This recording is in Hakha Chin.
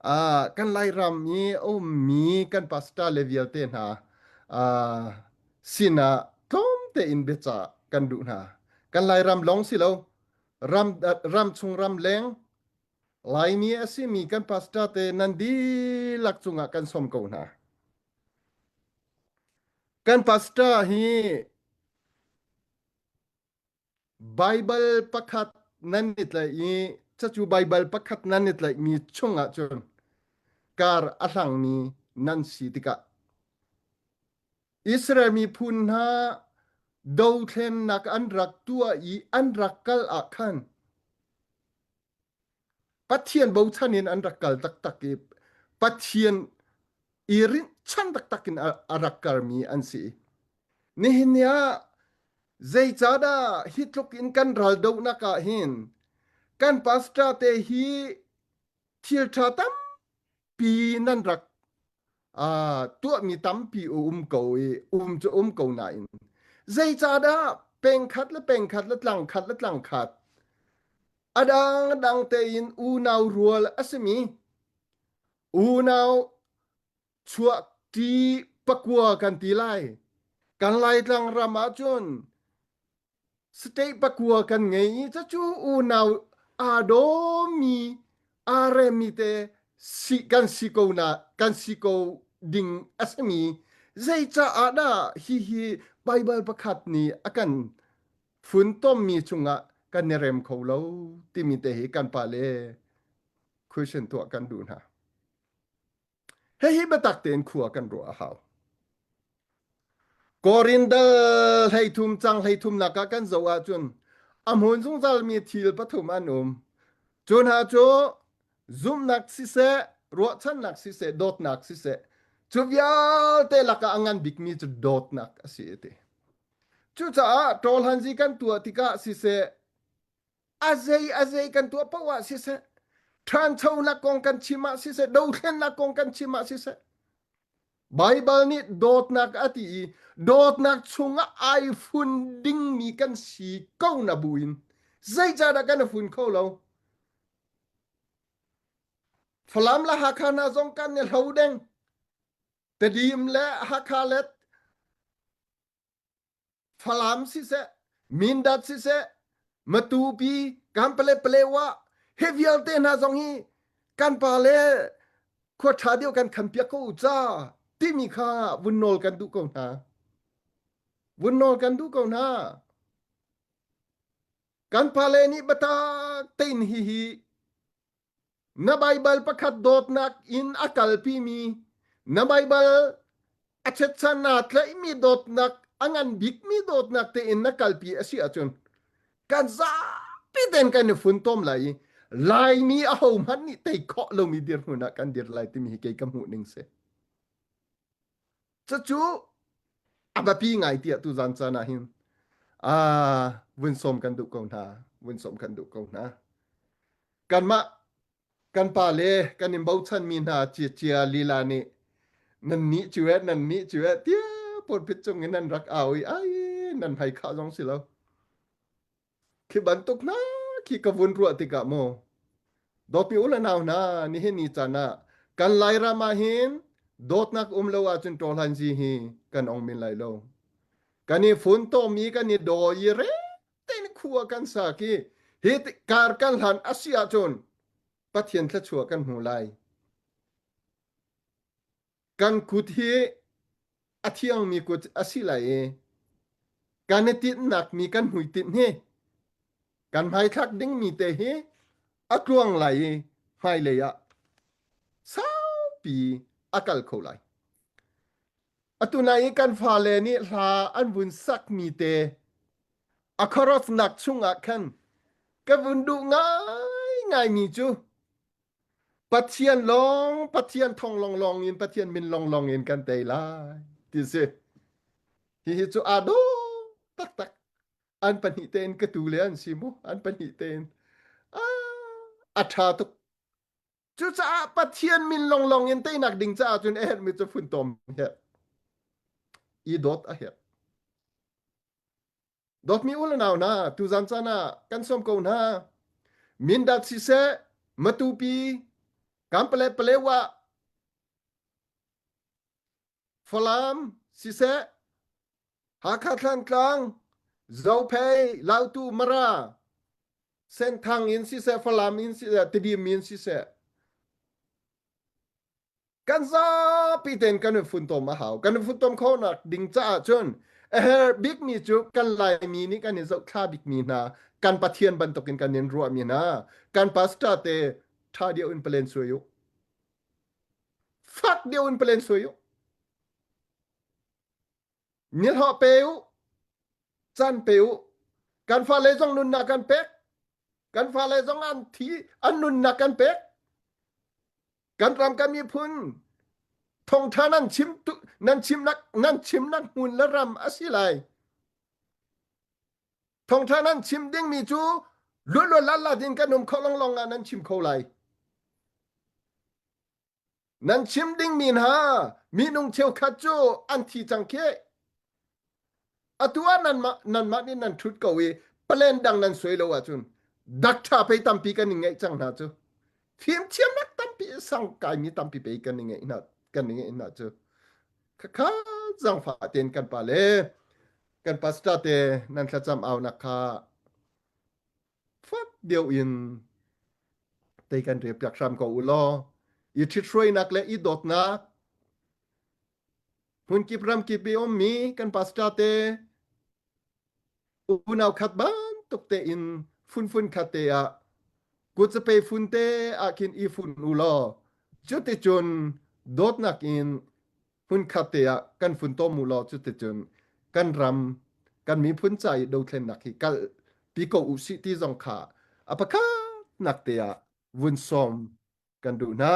Ah, kan Lairam i a ummi kan pastor le vialte hna ah, sinah tlawm tein biacah kan duh hna. Kan Lairam lawng si lo, ram, ram chung ram leng Laimi a simi kan pastor te nan dihlak cungah kan sawm ko hna. Kan pastor hi Baibal pakhat nan i tlaih i cucu Baibal pakhat nan i tlaihmi chungah cun kar a hlangmi nan si tikah Israel miphun hna dothlennak an rak tuah i an rak kal ah khan Pathian bochan in an rak kal taktak i Pathian i rinhchan taktak in a rak kalmi an si. Nihin ni ah zeicahdah hi tluk in kan ral dohnak ah hin kan pastor te hi thil ṭha tampi nan rak uh, tuahmi tampi a um ko i um cu um ko nain zeicahdah pengkhat le pengkhat le tlangkhat le tlangkhat a dang dang tein unau rual a simi unau chuahṭi pakua kan ti lai kan Laitlang ram ahcun state pakua kan ngei i cucu unau aa dawmi aa remmi te si kan si ko na kan si ko ding a simi zeicaah dah hihi Baibal pakhat nih a kan funtommi chungah kan i rem kho lo timi te hi kan pale question tuah kan duh hna. Hihi biatak tein khua kan ruah a hau. Korindal 13 cang 13 nak ah kan zoh ahcun a hmun zungzalmi thil pathum an um. Cu hna cu zumhnak siseh, ruahchannak siseh, dawtnak siseh, cu vialte lakah a ngan bikmi cu dawtnak a si a ti. Cucaah ṭawlhanzi kan tuah tikah siseh, a zei a zei kan tuah paoh ah siseh ṭhanchonak kong kan chim ah siseh dothlennak kong kan chim ah siseh Baibal nih dawtnak a ti i dawtnak chungah ai fun dingmi kan si ko na buin zeicahdah kan i fun kho lo Falam le Hakha hna zong kan i hlo deng Tedim le Hakha le Falam siseh, Mindat siseh, Matupi, Kanpale Palewa, hi vialte hna zong hi kan pa le khua ṭha deuh kan khan piak ko u ca timi kha vun nawl kan duh ko hna. Vun nawl kan duh ko hna. Kan pale nih biatak tein hihi Na Baibal pakhat dawtnak in a kalpimi, na Baibal a chetchan naa tlaihmi dawtnak, a ngan bikmi dawtnak tein na kalpi a si ahcun kan zapi tein kan i funtom lai i Laimi ahohmanh nih tei khawh lomi dirhmun ah kan dir lai timi hi kei ka hmuh ning si. Cucu a biapi ngai tiah tuzan caan ah hin ah vun sawm kan duh ko hna, vun sawm kan duh ko hna. Kanmah kan pa le kan in bochanmi hna cia lila nih nan nih cu eh nan nih cu eh tia pulpit cung in nan rak au i ai nan hmai khah zong si lo. Khi bantuk hna khi ka vun ruah tikah mu dawtmi u le nau hna nihin ni caan ah kan Lairam ah hin dawtnak um lo ahcun ṭawhlanzi hi kan ong men lai lo. Kan i funtom i kan i daw i re tein khua kan sa khi hi kar kan hlan a si ahcun Pathian thluachuah kan hmu lai. Kan kut hi a thiangmi kut a si lai i kan i tinhnak mi kan hmuitinh hi kan hmaithlak dingmi te hi a tluang lai i hmailei ah saupi a kal kho lai. Atu nai i kan fale nih hla an vun sakmi te a khuaruahnak chungah khan ka vun duh ngaingaimi cu Pathian lawng, Pathian thong lawnglawng in, Pathian min lawnglawng in kan tei lai ti si. Hihi cu aa dawh taktak. An pahnih tein ka tu le an si mu. An pahnih tein. Ah, a ṭha tuk. Cucaah Pathian min lawnglawng in teinak ding caah cun a herhmi cu funtom herh. I dawt a herh. Dawtmi u le nau hna, tuzan caan ah kan sawm ko hna. Mindat siseh, Matupi. Kan pale palewa Falam siseh Hakha Thlantlang Zophei Lautu Mara Senthang in siseh Falam in siseh Tidim in siseh kan zapi ten kan i funtom a hau kan i funtom khonak ding caah cun a herh bikmi cu kan Laimi nih kan i zohthla bikmi hna kan Pathian bantukin kan in ruahmi hna kan pastor te tha deuh in palen suai u fak deuh in palen suai u Nihlawh pe u, can pe u. Kan fale zong nunnak kan pek. Kan fale zong an thi, an nunnak kan pek. Kan ram kan miphun thongtha nan chim nan chimnak nan chimnak hmun le ram a si lai. Thongtha nan chim dingmi cu luat luat lat in kan um kho longlong ah nan chim kho lai. Nan chim dingmi hna minung cheukhat cu an thi cang khi. Atu ah nanmah nanmah nih nan ṭhut ko i plan dang nan suai lo ahcun dakṭha pei tampi kan i ngeih cang hna cu. Fimthiamnak tampi sang kaimi tampi pei kan i ngeih hna kan i ngeih hna cu. Khakha zangfah tein kan pa le kan pastor te nan thlacam aunak kha fak deuh in tei kan rel piak hram ko u law i ṭhithruainak le i dawtnak hmunkip ramkip i ummi kan pastor te unau khat bantuk tein funfun khat te ah kutzape fun te ah khin i fun u law cuticun dawtnak in hmunkhat te ah kan funtom u law cuticun kan ram kan miphun ca i dothlennak hi kal pi ko u sih ti zong kha a pakhatnak te ah vun sawm kan duh hna.